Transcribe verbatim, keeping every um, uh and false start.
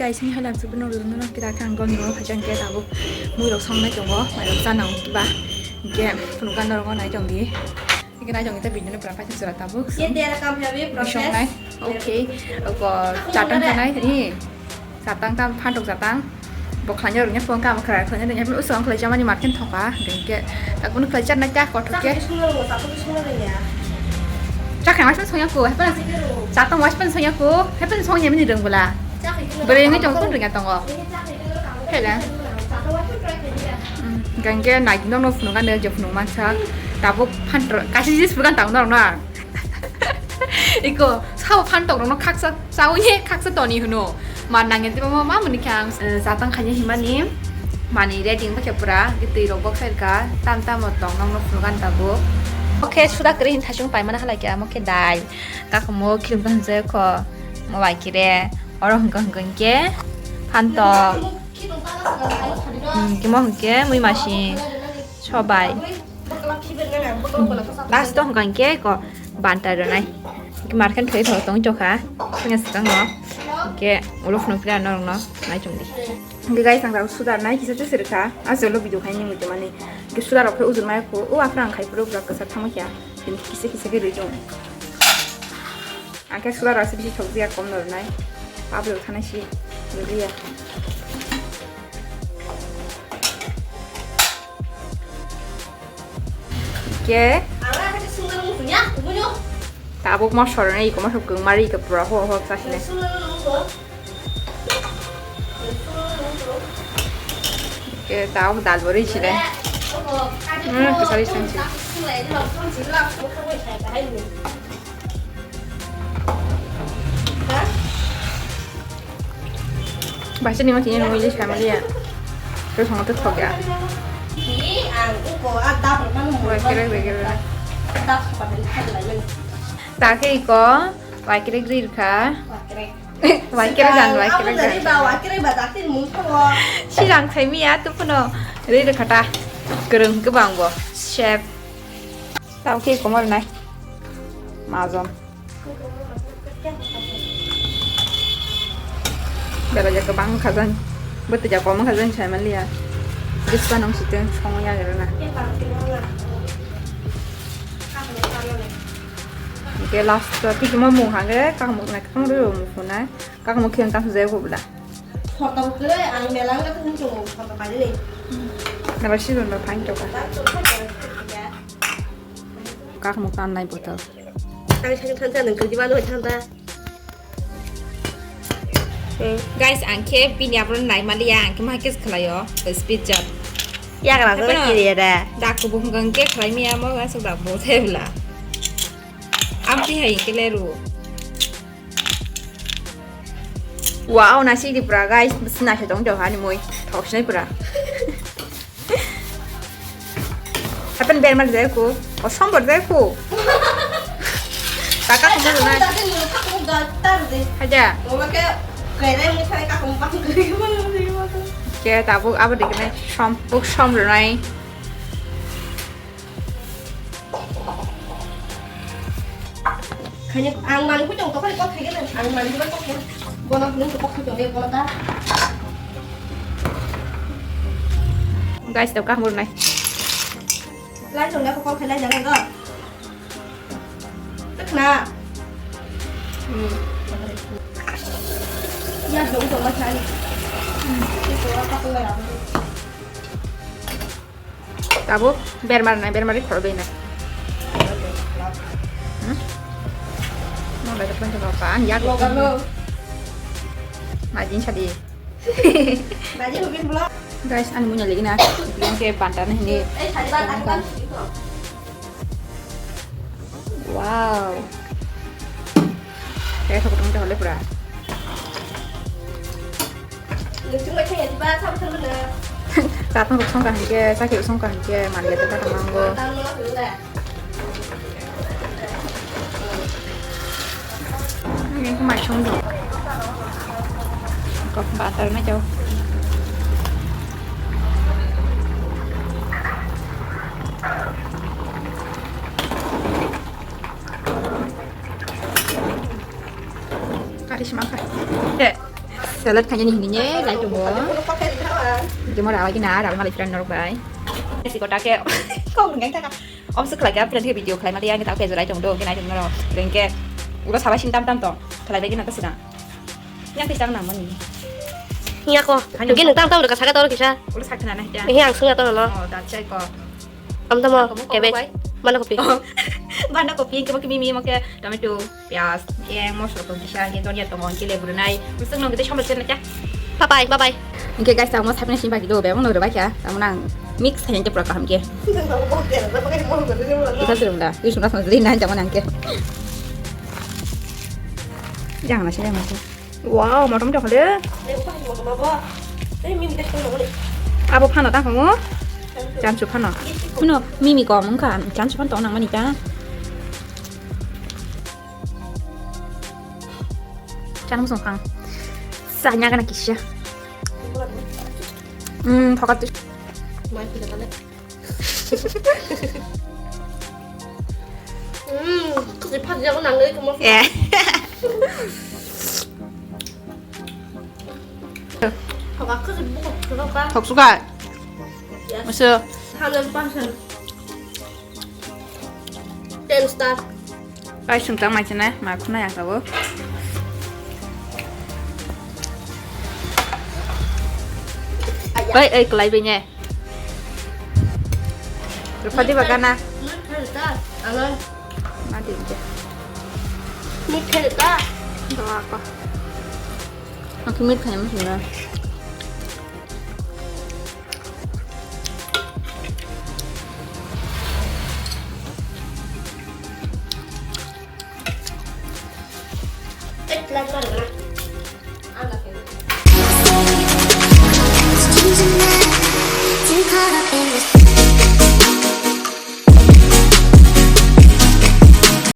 Guys, ni halam sibino rwno kira kang gol no phajan ke tabuk mui rok song nai tongo, mai rok chana ong kiba. Ke phunuk gan rok nai tong di. Ke nai tong ta video no pura paithak sura tabuk. Ye dera kamyabi process. Song nai. Okay. Ko chatang ta nai ni. Chatang ta phantok chatang. Bo khlanya rok nya phone kam khra khlanya rok nya usong khlai jamani marken thoka. Ke ta kun khlai chat nai ta kothok ke. Chakhe mas song ya ko. Hepa chatang mas song ya ko. Hepa song ya mini rong bula. Bwrwi wngwi tongo, kunu rwngya tongo. Khela. Hmm, gangke nai nokno phunukgani je phunuk mansa. Tabuk phantok kaisa jis phunukgani tabuk norokno ang. Iko sabo phantok rokno khaksa chawi ye khaksa toni hwno. Ma nangya tei ma ma muni khe ang, eh, chatang khaina himani. Mani ready wngkha khe pura, twi rok bok sai kha, tam tamo tong nokno phunukgani tabuk. Oke, suda kwrwi hin thasung paimani halai khe amo khe dai. Kakamo khirim kha hwnjai kho, mo bai khe re. Oro hwnkha hwnkha hwnkhe phantok. Hmm, kimo hwnkhe mui masi sobai. Last o hwnkha hwnkhe ko banta rwnai. Hwnkhe markhe thoi thok tong chokha. Swngya swkang no. Hwnkhe ulo phunuk pira norok no nai chwng di. Hwnkhe guys, ang tabuk sudar nai kisa tese rwkha. Asolo video khai ni muitu mani. Hwnkhe sudar rok khe ujur mai ko. O afra ang khai phuru bwrok kwchar thangma kya. Hwnkhe kisa kisa khe rwi chwng. Angke sula rasa bisi thokjak kom nornai. Pablo thanai si rwliya. Ke? Tabuk mosor nai iko mosor kung mari iko pura ho ho sasine. Ke tabuk dal bori sile. Hmm, kesari sansi. Bahasa ni mati yang nulis family ya. Terus sangat tu thok ya. Wah, kira, kira, kira. Take iko, wah, kira, kira, kha. Wah, kira, jan, wah, kira, jan. Silang thai miya, tu puno, kira, kata. Kereng kebang bo, chef. Tao ke komor nai. Majon. Bela ja kebang khajan. Bete ja kom khajan sai maliya. Bispa nong site song ya gero na. Ke last to ti mo mung hange kak muk na kak muk ro muk na. Kak muk khian kak jai ko bla. Photo kre ang mela nga thun chungo photo kali ni. Nara si don phang choka. Kak muk tan nai botol. Ang sakit thansa nang kerja mana thansa. Guys, ang khe bini abro nai maliya, ang khe ma kis khalayo, speed jump. Ya kala ko kiri ya da. Da ko bung gang khe khalai miya mo ga sok da bo thebla. Am ti hai keleru. Wow, nasi di pura guys, besi nasi dong jauh ani moi, thok sinai pura. Happen bermar jai ko, o sombor jai ko. Taka ko mo na. Haja. Ke tabuk abo dikne som, buk som runai. Khaina ang mani kujang to khali kok khaigana, ang mani kujang kok khaigana. Bono nung to kok khaigana, bono ta. Guys, to kahmur nai. Lai jong na kok khailai jana do. Tekna. Hmm. Ya jong jong ma chani. Hmm. Ito apa ko ya. Tabuk bermar nai, bermar ri khoro bena. Hmm? Mau belajar pun coba apa? Ang ya. Mau kamu? Majin sadi. Majin mungkin belum. Guys, ani munya lagi na. Yang ke bantar nih ini. Eh, sadi bantar kan. Wow. Kayak sokotong cahole pura. Nung chungbai thangya diba, sam thangmano. Chatang rok songkha hinkhe, chakhe songkha hinkhe, manliya tei tata mango. Ini khe mai song di. Kok batar na jauh. Kari sima kha. He. Salad khainani hinwi nai lai tongo. Jemon rawi gina, rawi malai friend norok bai. Siko ta ke kok ngai ta ka. Om suk lagi friend ke video khlai mali yang ta ke jorai tong do, gina tong norok. Rengke ulo sabai sing tam tam tong. Khlai bai gina ta sida. Yang ke sang nang mani. Iya ko. Hanya. Gini tam tam udah kasaka tau kisah. Ulo sak na na ya. Ini langsung ya tau no. Oh, ta chai ko. Ang tamo, ang tamo cabbage, bai? Banda kopi. Oh, banda kopi, kebo kimi mi mo ke tomato, piyaj, yang mosla tong kisa, yang donya tong, ang kile burunai. Mesti nong kita chombo kena kya? Bye bye, bye bye. Oke guys, tamo sapna sini bagi do, bebang nong rebai kya? Tamo nang mix hai yang pura kaham ke. Kita sudah dah, yus sudah sudah jadi nang jaman yang ke. Jangan nasi, jangan nasi. Wow, motom jok le. Abo phano ta khamu? Chanchu phano. Phano mimi kom wngkha, chanchu phano tong nang mani ta. Chanung song phang. Sanya kana kisa. Hmm, phokat tu. Hmm, kasi phat jago nang le kamo. Eh. Phokat kasi buko phokat. Thok suka. Yes. Masa. Hundred percent. Ten star. Ai sung tang mai chene, ma khuna ya kabo. Ai, ai, kelai benya. Rupa di bagana. Mut khe ta, alo. Ma di je. Mut khe ta. Doa ko. Aku mit khe mut na.